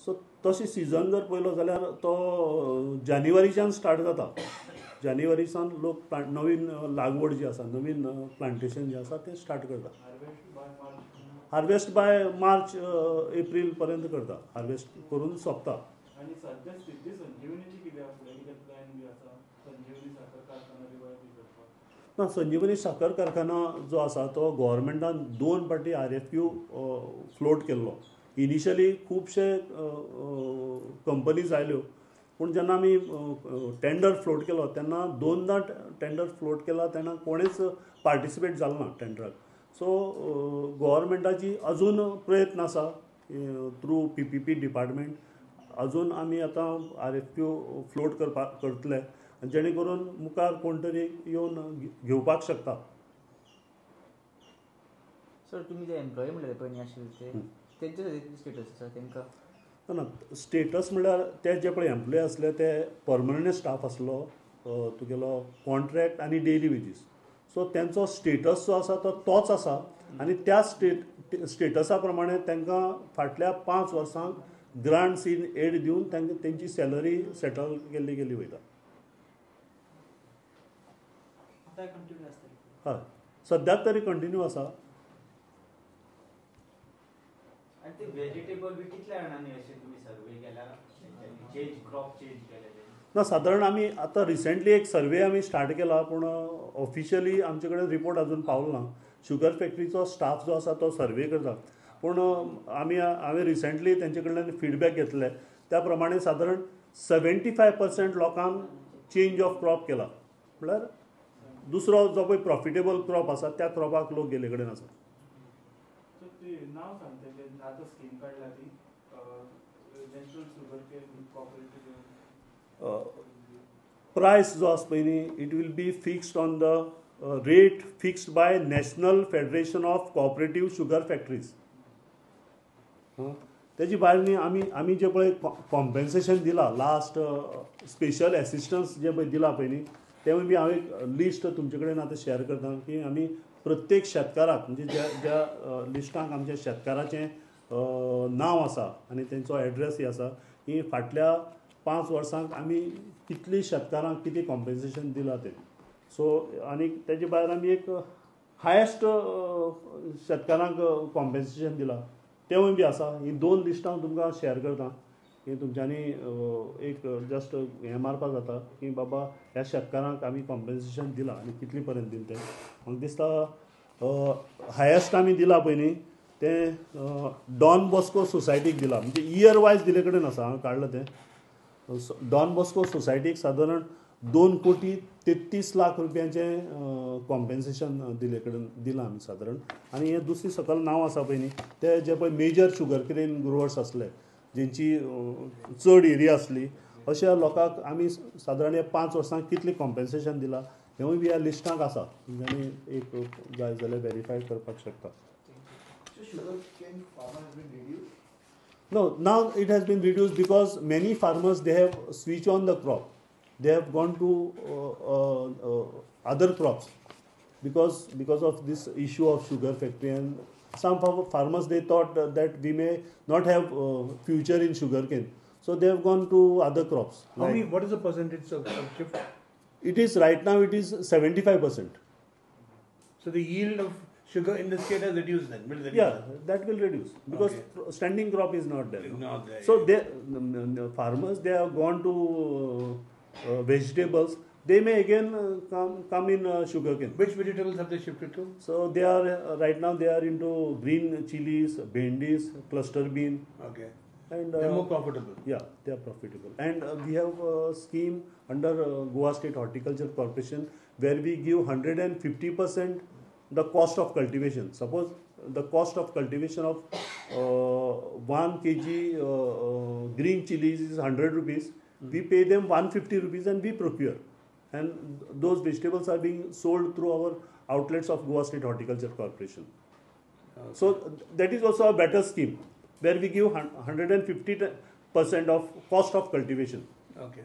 So तशें season जर पळयलो जाल्यार तो जानेवारीच्यान स्टार्ट जाता. जानेवारीसान लोक नवीन लागवड जी आसा, नवीन प्लांटेशन जें आसा तें स्टार्ट करता. हार्वेस्ट बाय मार्च एप्रील पर्यंत करता, हार्वेस्ट करून सोंपता. आनी सद्या स्थिती संजीवनीची कितें आसा, कितें प्लॅन बी आसा संजीवनी साखर कारखाना रिवायव करपाक? ना, संजीवनी साखर कारखाना जो आसा तो गव्हर्मेंटान 2 फावटी RFQ float केल्लो. इनिशियली खुबशे कंपनीज आयल्यो, पूण जेन्ना आमी टेंडर फ्लोट केलो तेन्ना 2दा टेंडर फ्लोट केला तेन्ना कोणेच पार्टिसिपेट जालो ना टेंडराक. सो गव्हर्मेंटाची अजून प्रयत्न आसा थ्रू PPP department, अजून आमी आतां RFQ float करपाक करतले जेणे करून मुखार कोण तरी येवन घेवपाक शकता. सर, तुमी जे एम्प्लॉई म्हणले पळय न्ही आशिल्ले ते, तेंचे कितें स्टेटस आसा तेंकां? ना, स्टेटस म्हणल्यार ते जे पळय एम्प्लॉय आसले ते परमनंट स्टाफ आसलो, तुगेलो कॉन्ट्रॅक्ट आनी डेली वेजीस. सो तेंचो स्टेटस जो आसा तो तोच आसा आनी त्या स्टेटसा प्रमाणे तांकां फाटल्या 5 वर्सांक ग्रांट्स इन एड दिवन तांकां तेंची सॅलरी सेटल केल्ली गेली वयता. हय, सद्याक तरी कंटिन्यू आसा. आनी ते वेजिटेबल बी कितल्या जाणांनी अशें तुमी सर्वे केला, चेंज क्रॉप चेंज केले? ना, सादारण आमी आतां रिसेंटली एक सर्वे आमी स्टार्ट केला, पूण ऑफिशियली आमचे कडेन रिपोर्ट अजून पावलो ना. शुगर फॅक्टरीचो स्टाफ जो आसा तो सर्वे करता, पूण आमी हांवें रिसेंटली तेंचे कडल्यान फिडबॅक घेतले त्या प्रमाणे सादारण 75% लोकांक चेंज ऑफ क्रॉप केला, म्हळ्यार दुसरो जो पळय प्रॉफिटेबल क्रॉप आसा त्या क्रॉपाक लोक गेल्ले कडेन आसा. नांव सांगता आतां स्कीम काडला ती नॅशनल शुगर केन कॉपरेटिव्ह. प्रायस जो आसा पळय न्ही, it will be fixed on the rate fixed by National Federation of Cooperative Sugar Factories. तेजी भायर न्ही आमी आमी जें पळय कॉम्पेन्सेशन दिलां, लास्ट स्पेशल एसिस्टन्स जें पळय दिलां पळय न्ही, तेंवूय बी हांव एक लिस्ट तुमचे कडेन आतां शेअर करता की आमी प्रत्येक शेतकाराक म्हणजे ज्या ज्या लिस्टांक आमच्या शेतकाराचें नांव आसा आनी तेंचो एड्रेसय आसा की फाटल्या 5 वर्सांक आमी कितली शेतकारांक कितें कॉम्पेन्सेशन दिलां तें. सो आनी तेजे भायर आमी एक हायेस्ट शेतकारांक कॉम्पेन्सेशन दिलां तेंवूय बी आसा. ही 2 लिस्टां हांव तुमकां शेअर करता की तुमच्यांनी एक जस्ट हें मारपाक जाता की बाबा ह्या शेतकारांक आमी कॉम्पेन्सेशन दिलां आनी कितले पर्यंत दिलें तें. म्हाका दिसता हायेस्ट आमी दिलां पळय न्ही तें डॉन बॉस्को सोसायटीक दिलां, म्हणजे इयर वायज दिले कडेन आसा, हांवें काडलां तें. डॉन बॉस्को सोसायटीक सादारण 2,33,00,000 रुपयांचें कॉम्पेन्सेशन दिले कडेन दिलां आमी सादारण. आनी हें दुसरी सकयल नांव आसा पळय न्ही ते जे पळय मेजर शुगर केन ग्रोवर्स आसले जेंची चड एरिया आसली अशा लोकांक आमी सादारण ह्या 5 वर्सांक कितलें कॉम्पेन्सेशन दिलां हेंवूय बी ह्या लिस्टांक आसा, तुमच्यांनी एक जाय जाल्यार वेरीफाय करपाक शकता. No, now it has been reduced because many farmers, they have switched on the crop. They have gone to other crops because of this issue of sugar factory, and some farmers, they thought that we may not have future in sugarcane, so they have gone to other crops. How many, what is the percentage of shift? It is right now it is 75%. So the yield of sugar in the state has reduced then? Will reduce. Yeah, that will reduce because okay. Standing crop is not there. Not there. So they, farmers, they have gone to vegetables. They may again come in sugarcane. Which vegetables have they shifted to? So they are right now they are into green chilies, bhendis, cluster bean. Okay. And they are more profitable. Yeah, they are profitable. And we have a scheme under Goa State Horticulture Corporation where we give 150% the cost of cultivation. Suppose the cost of cultivation of 1 kg green chilies is 100 rupees. We pay them 150 rupees and we procure. And those vegetables are being sold through our outlets of Goa State Horticulture Corporation. Okay. So that is also a better scheme where we give 150% of cost of cultivation. Okay.